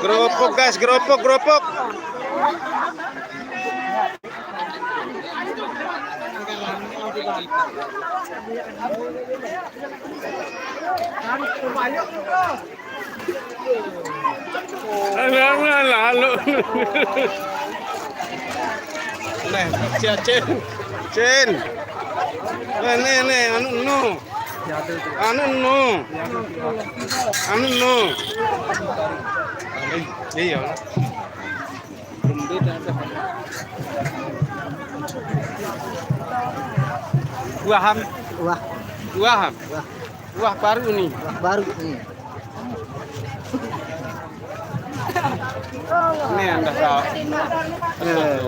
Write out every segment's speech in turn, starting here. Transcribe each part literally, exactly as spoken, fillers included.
Gerupuk, guys, gerupuk, gerupuk. Alah, alah, alah. Nih, Cin, Cin. Cin. Nih, nih, nih, anu, anu. Anu, anu. Anu, anu. Iya. Buahan. Wah. Buahan. Wah. Wah, baru nih. Wah, baru nih. Ini anda tahu. Eh.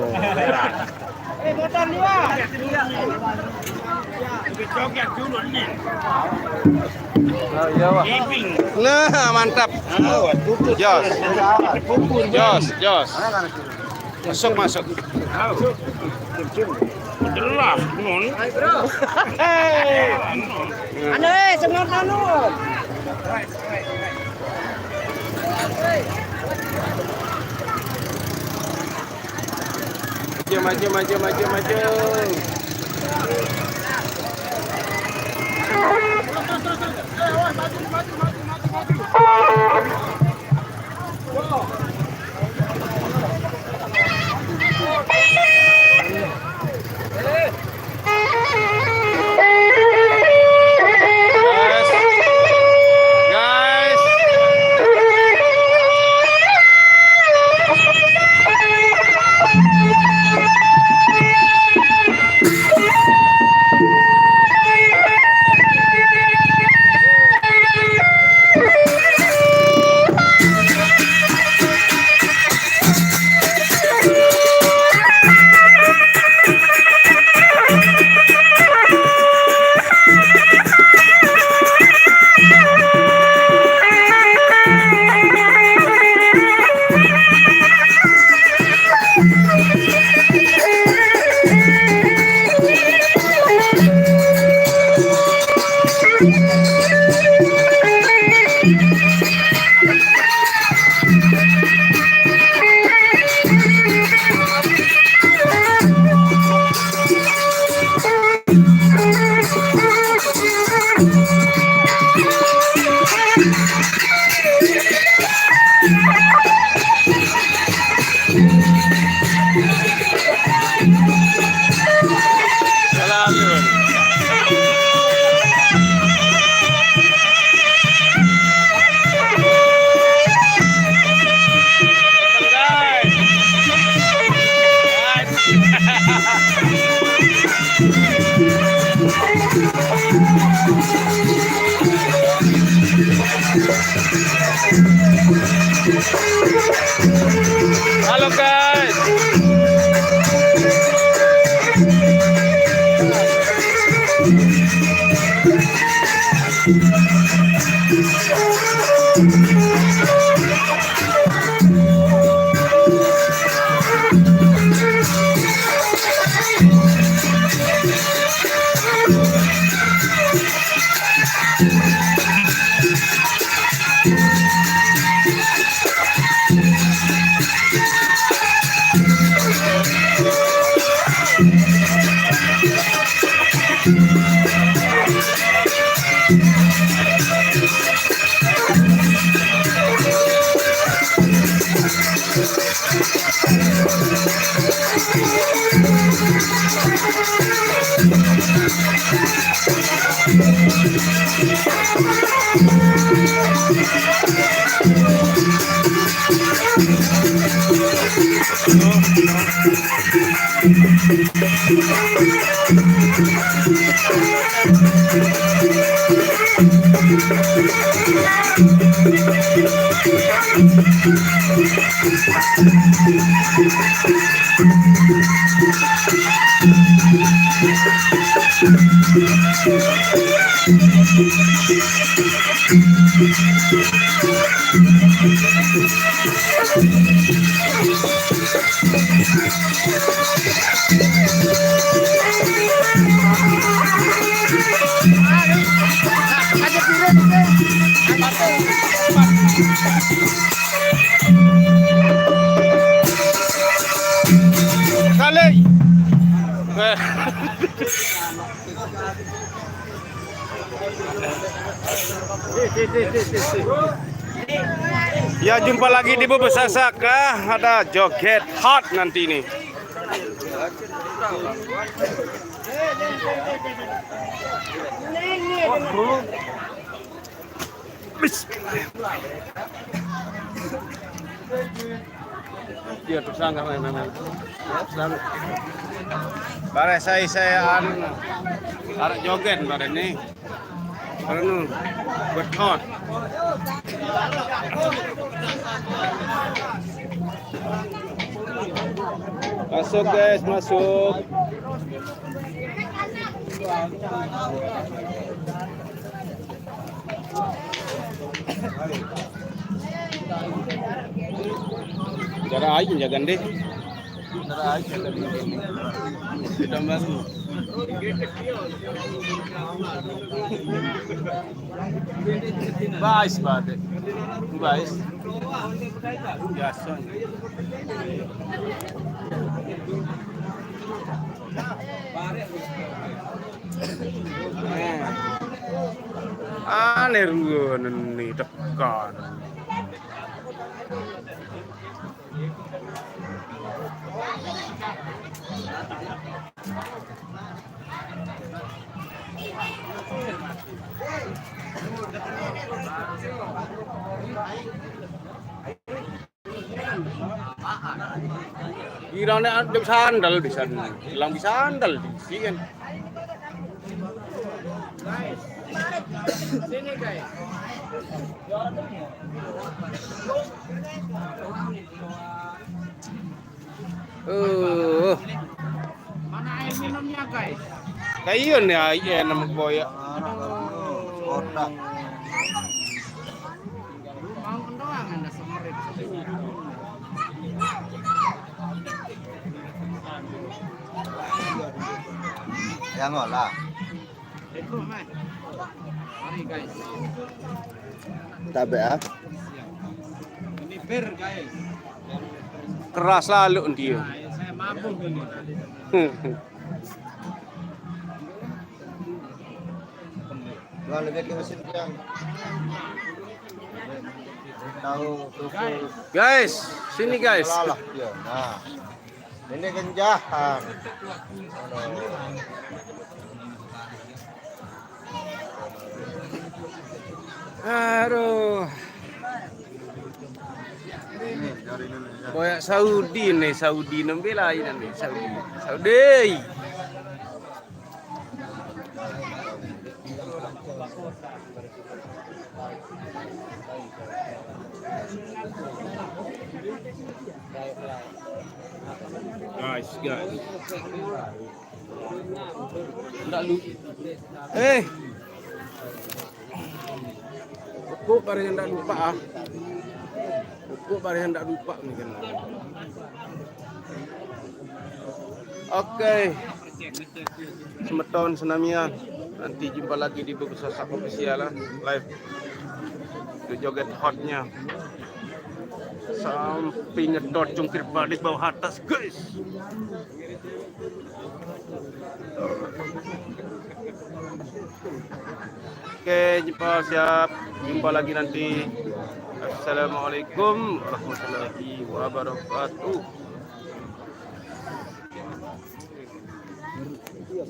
Nah, mantap. Jos. Jos, jos. Masuk, masuk. Jelas, non. Anu, eh, semua anu. Maju, maju, maju, maju, maju. Guys. Guys. Halo, guys. Saleh. Ya, jumpa lagi di Bubur Sasak, ah. Ada joget hot nanti ini. Bismillah. Iya, terus langkah main, main, main. Ya, selalu. Bare saya, saya anu, arek joget bare ni. Anu, betot. Masuk, guys, masuk. Cara aja jagan deh. Cara aja jagan deh. Kita masuk. Bais, bade. Bais. Biasa. Aneh ruangan ini tekan. Kirane ada sandal di sana. Hilang di sandal di sini kan. Sini, guys. Eh. Mana air minumnya, guys? Kayu nih, air nama boya. Kotak. Mau doang Anda semerit. Yang ngolah. Mari, guys. Tabe, ah. Ini bir, guys. Keras lalu dia. Nah, saya mabuk ini. Dua lebih ke mesin tiang. Tahu tuh. Guys, sini, guys. Salah dia. Nah. Ini kenjahan. Aduh. Boyak Saudi nih, Saudi nembe lain nih, Saudi. Saudi. Guys, guys. Ndak lu. Eh. Pokok barang yang ndak lupa ah. Pokok barang yang ndak lupa ni kan. Oke. Semeton senamian. Nanti jumpa lagi di Bebesar Sapa Official lah. Live. Itu joget hotnya. Sampai nyedot cungkir balik bawah atas, guys. Oke, jumpa siap. Jumpa lagi nanti. Assalamualaikum warahmatullahi wabarakatuh.